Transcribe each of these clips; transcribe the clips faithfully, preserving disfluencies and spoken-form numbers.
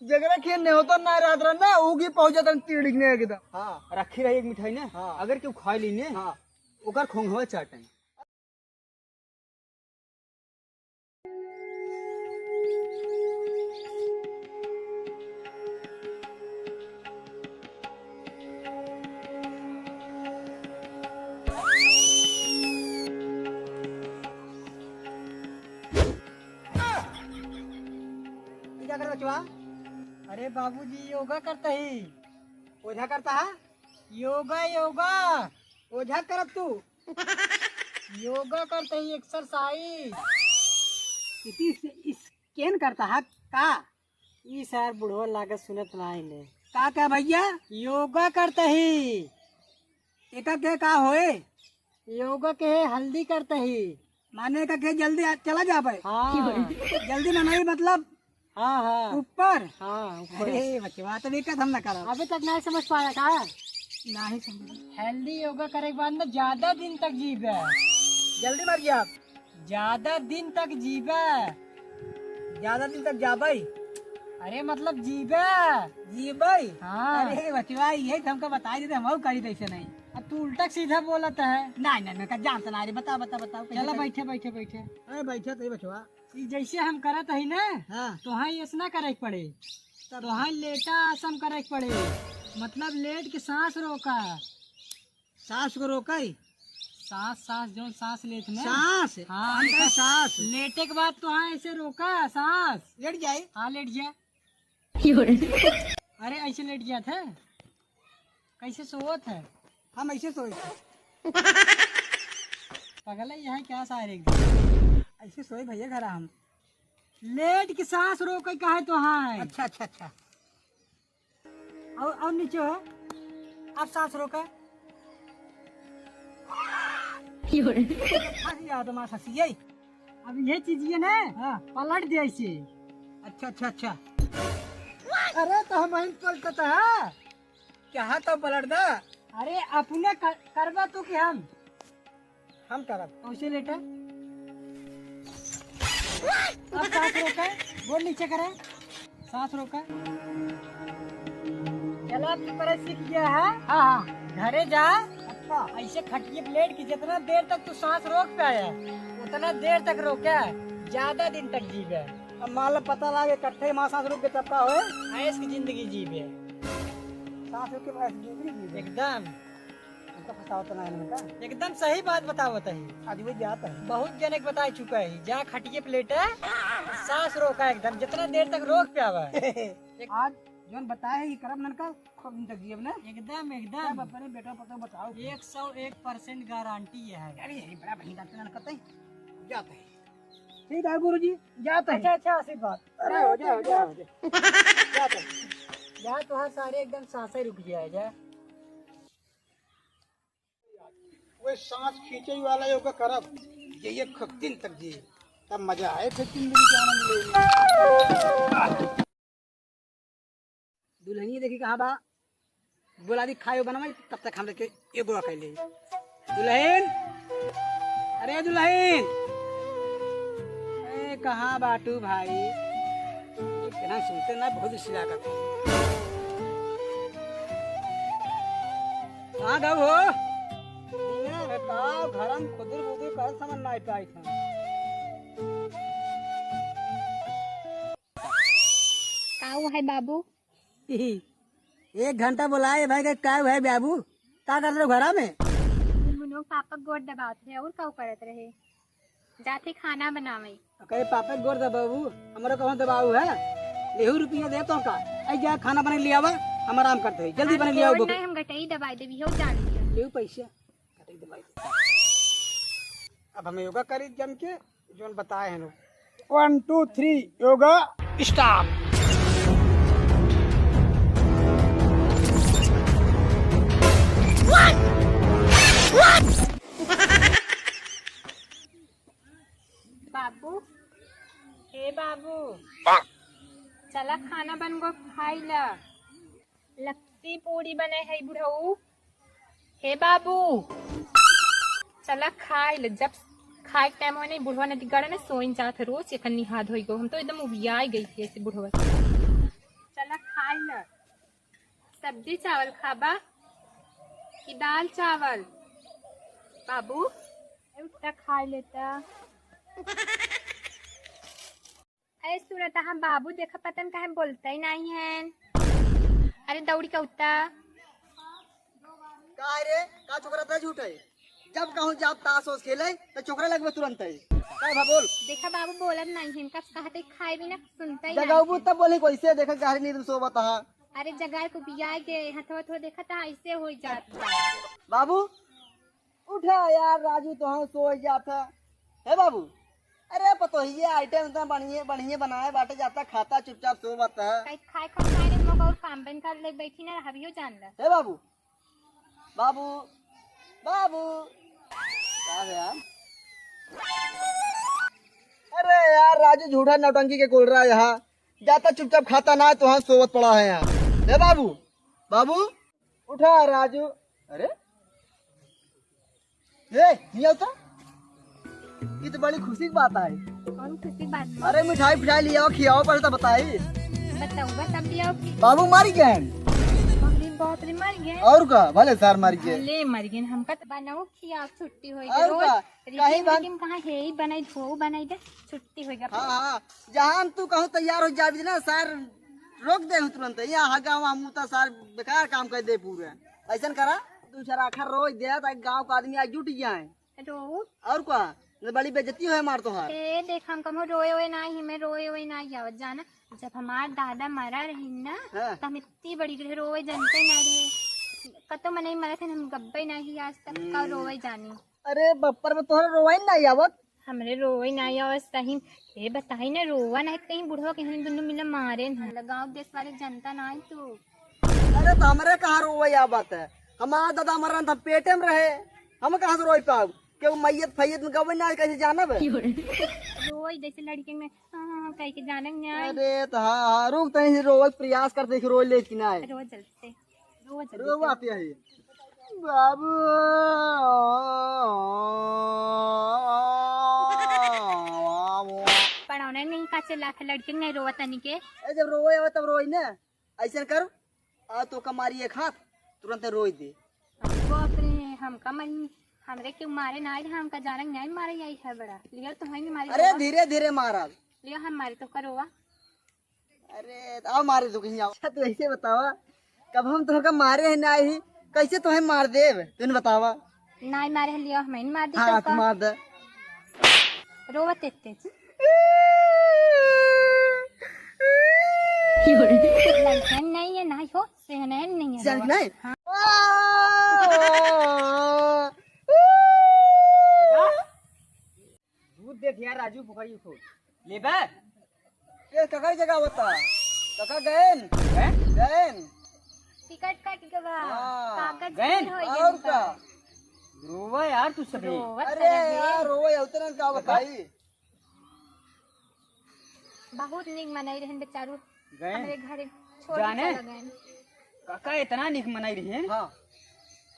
जगरा के नेवता ना रात रात ना, उगी पहुंच जाता तीड़ी ने एकदम। हाँ। रखी रही एक मिठाई ने, हाँ। अगर केहू खाई ली ने, हाँ। ओकर खोंगवा चाटे। ई का करत बचवा? अरे बाबूजी, योगा करत ही। ओझा करत हा? योगा, योगा। ओझा करत तू? योगा करत ही, exercise। इति से इस केन करत हा का? ई सार बुढ़वा लागत सुनत नाई ने। का का भैया? योगा करत ही। एका के का होए? योगा के हल्दी करत ही। माने का के जल्दी आ, चला जाबे? हाँ। जल्दी मनाई मतलब? हाँ, हाँ। ऊपर? हाँ, ऊपर। अरे बचवा, तो भी कदम ना करो। अभी तक नहीं समझ पाया का? नहीं समझ। हेल्दी योगा करे के बाद ना ज्यादा दिन तक जीबे। जल्दी मर गया। ज्यादा दिन तक जीबे। ज्यादा दिन तक जाबे? अरे मतलब जीबे। जीबे? हाँ। अरे बचवा, ये तो हमका बताई देते, हम और करी तैसे नहीं। अब तू उल्टा सीधा बोलत है। नहीं, नहीं, मैं का जानत ना रे, बताओ, बताओ, बताओ, कैसे चला कर- बैठे, बैठे, बैठे। अरे बैठे तो ही बचवा। ई जैसे हम करत हई ना, हाँ। तो हाँ, ऐसे ना करे के पड़े। तब तो हाँ, लेटा आसन करे के पड़े, मतलब लेट के सांस रोका। सांस को रोका ही? सांस, सांस, जौन सांस लेत ना। सांस? हाँ, हम कहे सांस। लेटे के बाद तो हाँ, ऐसे रोका सांस। लेट जाए? हाँ, लेट जा। अरे, ऐसे लेट जात है, कैसे सोवत है? हम ऐसे सोए थे। पगला, यहाँ क्या सारे एकदम? ऐसे सोए भैया घर हम। लेट के सांस रोके का है तो हाँ है। अच्छा, अच्छा, अच्छा। और, और नीचे हो, अब सांस रोके। हंसी आ तो मार हंसी है। अब ये चीज ये ना, हाँ। पलट दे ऐसे। अच्छा, अच्छा, अच्छा। अरे तो हम इन पलटता है। क्या तो पलट दा? अरे अपने कर, करबा तू कि हम? हम करब। ऐसे लेटा। अब सांस रोका, गोड़ नीचे करा। सांस रोका। चला, अब तू करे सीख गया है। हाँ, हाँ। घरे जा। अच्छा। ऐसे खटिए पे लेट के जितना देर तक तू सांस रोक पाया, उतना देर तक रोका, ज्यादा दिन तक जीबे। अब मान लो पता लागे इकट्ठे ही माँ सांस रुक गए तब का होए? ऐश की जिंदगी जीबे। सांस रुक के ऐश की जिंदगी जीबे। एकदम। हमको फंसावत ना है इनमें का? एकदम सही बात बतावत है। आज वो जात है। बहुत जने के बता चुका है, जा खटिए पे लेटा, सांस रोका एकदम, जितना देर तक रोक पावा। आज जौन बताए है, ये करब ननका, खूब दिन तक जियब ना। एकदम, एकदम। सब अपने बेटा पतोह बताओ। एक सौ एक percent गारंटी है। अरे, यही बड़ा बहिन जाते ननका तई। जाते हैं। ठीक है गुरुजी, जाते हैं। अच्छा, अच्छा, आशीर्वाद। अरे, हो जा, हो जा, हो जा। जाते हैं। जा, तोहार सारे एकदम सांसें रुक जाए, जा। वो सांस खींचे वाला योगा करब, ये एक दिन तक जी, तब मजा आए, फिर जिंदगी के आनंद ले। दुल्हनिया देखी कहाँ बा, बोला दी खाए बनावे, तब तक हम लेके एगो कर ले। दुल्हन, अरे दुल्हन, ए कहाँ बाटू भाई? इतना सुनते ना बहुत अच्छी लागत है। कहाँ गऊ हो? बताओ, घर में खुदुर बुदुर कर समझ ना पाई था। का हुआ है बाबू? एक घंटा बोलाए भाई के, का हुआ है बाबू? का करत रहो घरा में? मुनो पापा गोड़ दबावत रहे और का करत रहे? जाते खाना बनावे। कहे पापा के गोड़ दबाबू, हमरा कहूँ दबाऊ है? लेहू रुपया दे तो का? आई जा खाना बना लियावा, हम आराम करते हैं। जल्दी बना लियावा। नहीं, हम गटई दबाई देवी हो जान लिया। लेहू पैसा, गटई दबाई दे। अब हम योगा करी जम के, जोन बताए हैं लोग। One, two, three, योगा start। बाबू, हे बाबू, चला खाना बन गो, खाई ला। लपसी पूरी बने है बुढ़ऊ। हे बाबू, चला खाई ला। जब खाए के टाइम हो नहीं, बुढ़वा नदी गड़े ना सोइन जात है रोज, एकर निहाद होई गो। हम तो एकदम उबियाई गई थी ऐसे बुढ़वा से। खाई ना। सब्जी चावल खाबा कि दाल चावल? बाबू, ए, उठा खाई लेता। अरे सुनता, हम बाबू देखा पतन काहे बोलता ही नहीं है। अरे दौड़ी का उत्ता। का रे, का छोकरा त झूठ है? जब कहूँ जाब तास ओस खेले, त छोकरा लगबे तुरंत है। का भा बोल? देखा बाबू बोलत नहीं है, इनका कहते खाए भी ना सुनता ही जगाऊ नहीं है। तब बोले कैसे, देखा गहरी नींद में सोवत हा। अरे जगार को बिया के हथवा थो देखा था, ऐसे हो जात बा। बाबू, उठा यार राजू, तो हम सो जात है। हे बाबू, अरे पतोहिए आइटम इतना बढ़िया बढ़िया बनाए बाटे, जाता खाता चुपचाप सोवत है। कहीं खाए खा खाए रे मौका और काम बन कर ले बैठी ना, हबियो जान ला। हे बाबू, बाबू, बाबू, का है यार? अरे यार राजू झूठा नौटंकी के कोल रहा है यहाँ, जाता चुपचाप खाता ना है, तो हाँ सोवत पड़ा है यहाँ। हे बाबू, बाबू, उठा राजू। अरे ए, नहीं आवता? ये तो बड़ी खुशी की बात है। कौन खुशी की बात बा? अरे मिठाई फिठाई ले आओ, खियाओ, पहले तो बताई। बताओ, बता दिया कि बाबू मर गए। अरे बाप रे, मर गए। और का, भले सार मर गए। भले मर गए, हमका तो बनाओ खियाओ, छुट्टी हो गई। और रोज का, रिकी कहीं बन- मिकी कहाँ है ही बनाई, धो बनाई दे, छुट्टी हो गया। हाँ, हाँ, जहाँ तू कहूँ तैयार हो जाबी ना सार, रोक दे तुरंत। यहाँ हगा वहाँ मुता सार बेकार काम कर दे पूरा। ऐसन करा, दू चार आखर रोज दे, ताकि गाँव का आदमी आज जुट जाए। रो। और का? न बड़ी बेइज्जती होए मार तोहार। ए, देख, हम कमो रोए ओए ना ही, मैं रोए ओए ना ही आवत जाना। जब हमार दादा मरा रही ना, हाँ। तो हम इतनी बड़ी रहे, रोए जनते ना रहे। कतो मनई मरत है, हम गब्बे ना ही आज तक, का हम्म। रोए जानी। अरे बप्पर में तोहरा रोए ना ही आवत। हमरे रोए ना ही आवत सही। ए, बताई ना, रोवा नहीं तो कहीं बुढ़वा के हम दुनू मिला मारे ना। गाँव देश वाले जनता ना ही तू। अरे तो हमरे कहाँ रोवे आवत है? हमार दादा मरन था पेटे में रहे, हम कहाँ से रोई पाब? केहू मैयत फैयत में गवे ना, कैसे जानब? रोई जैसे लड़के में, हाँ, हाँ, हाँ, कह के जानब ना। अरे तो हाँ, हाँ, रुक तनी से रोवे के प्रयास करते कि रोई ले कि ना। रोवा जल्दी से, रोवा जल्दी से। रोवा आती है। बाबू। पढ़ौना नहीं का चला था लड़के नहीं रोवा तनी के। ए, जब रोवे आवे तब रोई ना। ऐसन कर, आ तो का मारी एक हाथ, तुरंत रोई दे। अरे बाप रे, हमका मारी, हमरे क्यों मारे ना आई, हमका जानक नहीं मारे आई है बड़ा। लियो तो है नहीं मारी अरे बाबा। धीरे धीरे मारा। लियो हम मारे तो करोवा। अरे आओ मारे तो कहीं आओ। अच्छा तू ऐसे बतावा, कब हम तोहका मारे है ना आई, कैसे तोहे मार देव, तूने बतावा। नाई मारे हलियो, हम इन मार दी हाँ, तोहका। मार दे। रोवत इतने। लड़कन नहीं है, नाई हो, सेहनहन नहीं है चल रोवा। नहीं। हाँ। दूध दे दिया राजू बुखारी को। लेबे? ये ककर जगह होता? कका गएन? हैं? गएन? टिकट कट के बा। हाँ। कागज गएन? भीड़ हो और गइल बा। का? रोवा यार तू सभी। रोवत अरे रहे। यार, रोवा उतना का बताई? बहुत नीक मनई रहन बेचारू। गएन? हमरे घरे छोड़ के जाने? चला गएन। काका इतना नीक मनई रहन। हाँ।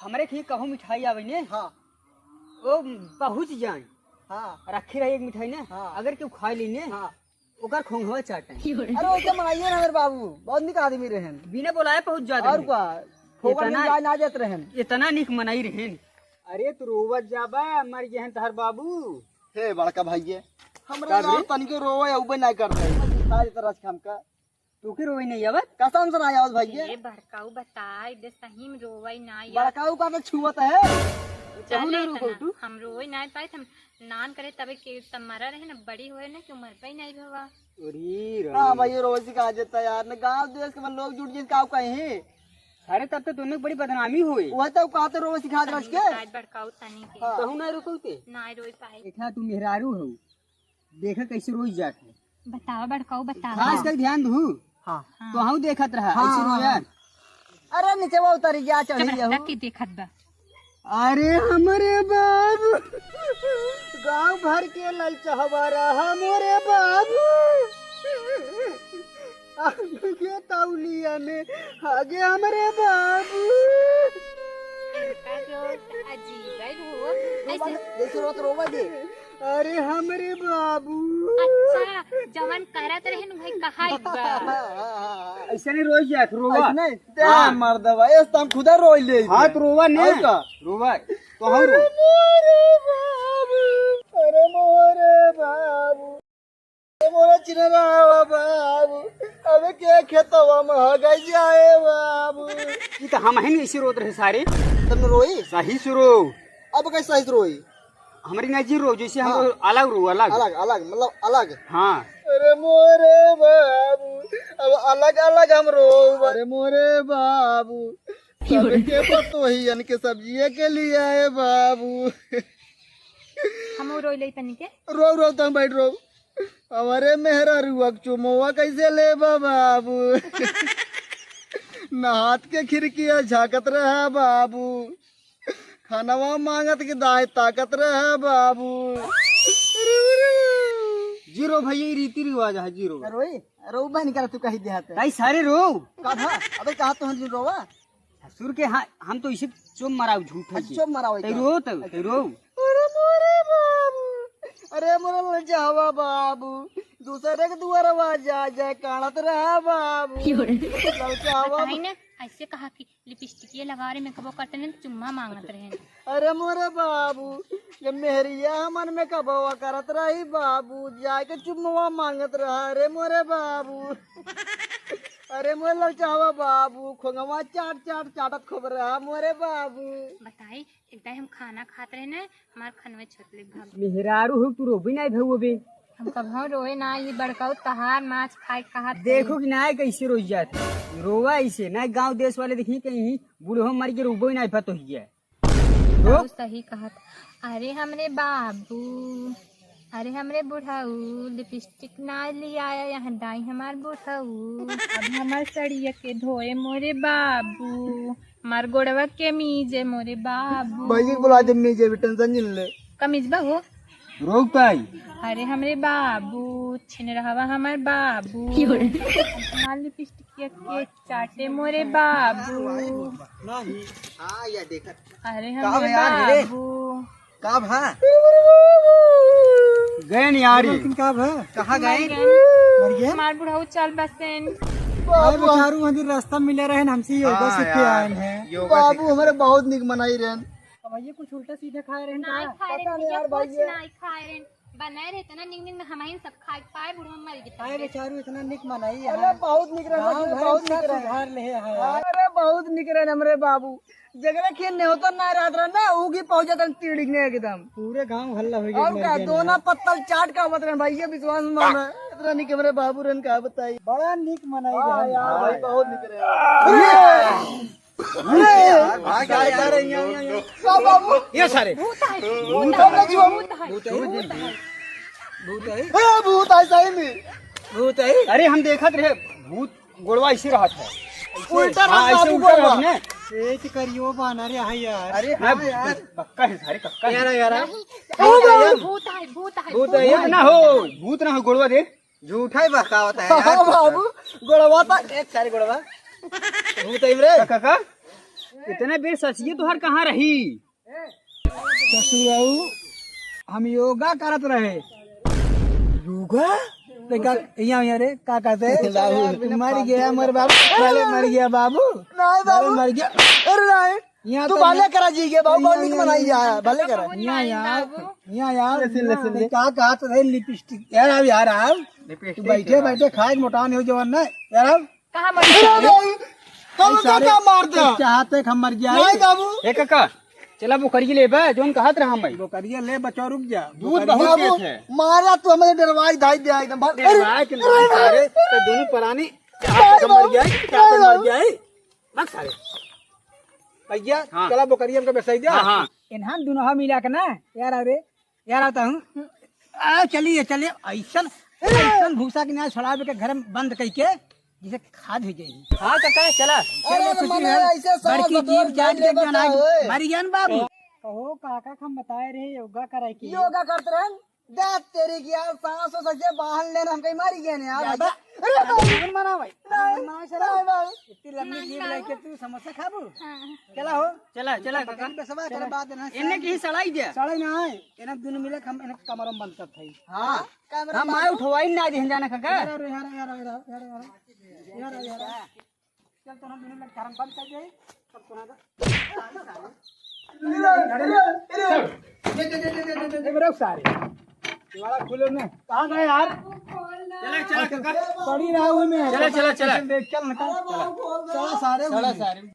हमरे खी कहूँ मिठाई आवे ने। हाँ। वो पहुँच जाए। हाँ। रखी रही एक मिठाई ने। हाँ। अगर केहू खा ली ने, हाँ। ओकर खोंगवा चाटे। अरे, ओके मनाइए ना मेरे बाबू, बहुत निक आदमी रहन। बिना बोलाए पहुँच जात और रहन। का, फोकट में इतना, जाए ना जात रहन। इतना निक मनई रहन। अरे, तू रोवत जाबा, मर गए हैं तहर बाबू। हे बड़का भाई, ये हमरा का यार रे? तनिको रोवे अउबे ना करते। सारी तरह से हमका। तू के रोवे नहीं आवत? कसम से ना आवत भाई, ये। ये बड़काऊ बताए दे, सही में रोवे ना आवत। बड़काऊ का तो छुअत है। चले कहूँ ना रुको इतना, तू। हम रोवे ना पाए, हम नान करे तबे के तब मरा रहे ना, बड़ी होए ना, क्यों मर पाई नहीं भवा। अरे हाँ राम। भाई, रोवे सिखा देता यार, ना गाँव देश के मन लोग जुट जिन का कहीं। अरे तब तो दोनों की बड़ी बदनामी होई। वह तो कहते रोवे सिखा दे रच के। आज बड़काऊ तनी के। हाँ। कहूँ ना रुको ते। ना रोई पाए। देखा तू मेहरारू हो, देखा कैसे रोई जात है। बतावा बड़काऊ, बतावा। खास कर ध्यान दू। हाँ। हाँ। तो हम देखत रहा, हाँ, ऐसे हाँ, रोया। हाँ। अरे नीचे वो उतर जा, चढ़ी चढ़ जाऊ। तक के देखत बा। अरे हमरे बाबू, गांव भर के ललचहवारा हमरे बाबू। आगे तौलिया में, आगे हमरे बाबू। इनका जो अजीब है वो, ऐसे जैसे रोत रोवा दे। अरे हमरे बाबू। अच्छा, जवन करत रहे न भाई, कहा एक बार। ऐसे नहीं रोई जात, रोवा। ऐसे नहीं? ते हाँ। मर्दवा, ऐसे तो हम खुदा रोई ले। हाँ, तो रोवा ने। और का? रोवा। तो हम रो। अरे मोरे बाबू, अरे मोरे बाबू, अरे मोरे चिन्हरावा बाबू, अबे के खेतवा में हो गई जाए बाबू। ई तो हम ही नहीं इसी रोत रहे सारे। तुम रोई? सही से रो। अब कैसे सही से रोई? हमरी ना जी रो, जैसे हम हाँ। रो, अलग रो, अलग। अलग, अलग, मतलब अलग। हाँ। अरे मोरे बाबू, अब अलग अलग हम रो। अरे मोरे बाबू, सबके पतोहियन के सब्जिया के लिए आए बाबू। हम रोई ले तनी के। रो, रो, तुम बैठ रो। हमारे मेहरारुआ के चुमवा कैसे लेबा बाबू? नहात के खिड़किया झांकत रहा बाबू। खानवा मांगत के दाएं ताकत रहे बाबू। जीरो भैया, ई रीति रिवाज है, जीरो। रोई, रो बहन कर तू कही देहात। ताई सारे रो। का भा? अबे कहा तो हम रोवा? ससुर के हाँ, हम तो इसे चुम मराऊ झूठ है अच्छा, जी। चुम मराऊ तै एकदम। रो तो, तै रो। अरे मोरे बाबू, अरे मोरे ललचावा बाबू, दूसरे के दुआरवा जा जा काढ़त रहा बाबू। क्यों रे? ललचावा बताई ना, ऐसे कहा कि लिपस्टिकिया लगा रहे, मेकअप करत रहेन, चुम्मा मांगत रहेन। अरे मोरे बाबू, जब मेहरिया हमन मेकअपवा करत रही बाबू, जाके चुम्मवा मांगत रहा। अरे मोरे बाबू, अरे मोरे ललचावा बाबू, खोंगवा चाट चाट चाटत खूब रहा मोरे बाबू। बताई, एक दाई हम खाना खात रहे ना, हमार खनवे छोतले भाग। मेहरारू हो तू रोबी नाई भउबे। हम कबहूँ रोए ना, ये बड़काऊ तहार माछ खाए कहा थे। देखो कि नाई कैसे रोई जात है। रोवा ऐसे, नाई गाँव देश वाले देखी कहीं बूढ़ो मर के रोबो ही नाई पतो ही है। रो। बाबू सही कहत। अरे हमरे बाबू, अरे हमरे बुढ़ऊ, लिपस्टिक ना लियाया यहाँ दाई हमार बुढ़ऊ। अब हमार सड़िया के धोए मोरे बाबू, हमार गोड़वा के मीजे मोरे बाबू। भैया के बुला दे, मीजे भी टेंशन जिन ले। कमीज बा हो। रोक पाई। अरे हमरे बाबू, छिन रहवा हमार बाबू। क्यों रे? हमार लिपस्टिक के चाटे मोरे बाबू। नहीं। हाँ, या देखत। अरे का हमरे भा यार, रे? बाबू। का भा? गए नहीं यार। लेकिन का भा? कहाँ गए? मर गए? मर गए? हमार बुढ़ऊ चल बसेन। अरे बेचारू, वहाँ दिन रास्ता मिले रहे, हमसे योगा हाँ सीख के यार, आए हैं। योगा बाबू सीख हमारे बहुत निक मनाई रहे। अब ये कुछ उल्टा सीधा खाए रहे हैं ना का? खाए रहे पता नहीं हैं, यार कुछ भाई, ये ना खाए रहे हैं। बनाए रहे इतना निक निक में हमहिन सब खाए पाए, बुढ़वा मर गए। अरे बेचारू इतना निक मनाई है। अरे बहुत निक रहे, गाँव भर बहुत निक रहे। सुधार ले है। अरे बहुत निक रहे हमरे बाबू, जगरे खेन नेवता ना रहत रहे ना, ऊ की पहुंचत रहे तीड़ी ने एकदम। पूरे गाँव हल्ला हो गया और मर का गया दोना ना। पत्तल चाट का मत रहे भाई, ये विश्वास माना। इतना निक हमरे बाबू रहन का बताई। बड़ा निक मनाई हाँ रहे। यार भाई, बहुत निक रहे। अरे! अरे! यार, भाग जा यार, यहाँ, यहाँ, यहाँ। का बाबू? ये सारे। भूत है, भूत भूत है, है, भूत है, भूत है, भूत है। भूत है? ए, भूत है सही में। भूत है? अरे, हम देखत रहे, भूत गोड़वा ऐसे रहत है। उल्टा हाँ, रहत ऐसे बाबू उल्टा गोड़वा। रहत ने। पेट करियो बानर है यार। अरे, हाँ, हाँ यार। कक्का है, सारे कक्का है। यार, यार। नहीं, ओ बाबू। भूत है, भूत है, भूत भूत है। है। भूत ना हो, भूत ना हो, गोड़वा दे। झूठा ही बहकावत है यार। हाँ बाबू, गोड़वा तो एक सारे गोड़वा। भूत है रे। का, का, का? इतने बेर सचिए तोहर कहाँ रही? ससुराऊ, हम योगा करत रहे। योगा? ते का, यहाँ, यहाँ रे, का कहते हैं? बाबू। मर गया मोर बाबू, भले मर गया बाबू। नहीं बाबू। भले मर गया। अरे नहीं। यहाँ तू तो भले मैं करा जी के बाबू, यहाँ, बहुत निक यहाँ, मनाई यहाँ, जा, भले करा। यहाँ, यहाँ, बाबू। यहाँ, यहाँ, ले, ले, ले, ले। का कहत रहे लिपस्टिक? यार, आओ यार, आओ। लिपस्टिक तू बैठे, लगा। बैठे खाए के मोटा नहीं हो जवान ना। यार, आओ। कहाँ मर गया? अरे, तुम ऐसा का रे, मार दे? चाहते हम मर जाए। नहीं बाबू। ए काका, चला बोकरिया ले बा, जोन कहत रहा मैं। बोकरिया ले बचाओ, रुक जा। दूध बोकरिया बहुत बाबू, देत है। मारा तू हमें डरवाई धाई दे एकदम। भाग। डरवाई के अरे, नहीं, अरे, सारे, तो दोनों परानी, चाहते हम मर जाए, चाहते मर जाए। मत सारे। भैया, हाँ। चला बोकरिया हमका बेसाई दे। हाँ, हाँ। इन्हान दुनोहा मिला के ना, यार, अरे, यार, आता हूँ। आ, चलिए, चलिए, ऐसन, ऐसन भूसा के ना छड़ावे के घर में बंद कई के, जिसे खाद हो जाए। हाँ, काका, चला। अरे, चलो, छुट्टी मने है। ऐसे सास बड़की बतौर जीभ जान के लेबा बनाए, का होए? मर गया ना बाबू। कहो, काका, हम बताए रहे योगा करे के। योगा करते रहन। दे तेरी की यार, सास हो सके बाहर लेना, हम कहीं मारी गए नहीं यार। ज्यादा अरे बाबू। मत मना भाई। नहीं, मत मना, चला। नहीं, नहीं। इतनी लंबी जीभ लेके तू समोसा खाबू? हाँ। चला हो। चला, चला, काका। बकरी बेसवा, चला। तेरे बाद ना इन्हें की सड़ाई दे। सड़ाई ना है। इन्हें दोनों मिले हम इन्हें कमरा में बंद करते हैं। हाँ। कमरा हम में आए बंद। उठवाई ना दे जाना काका। यार, यार, यार। यार, यार। चल, तो हम दोनों लोग घर में बंद कर दे। सब सुना दे। ए, मेरे सारे। ये वाला खोलो ना। कहाँ गए यार? चला, चला, काका। पड़ी रहा हूँ मैं। चला, चला, चला। देख, चल, निकल। चला सारे, चला सारे।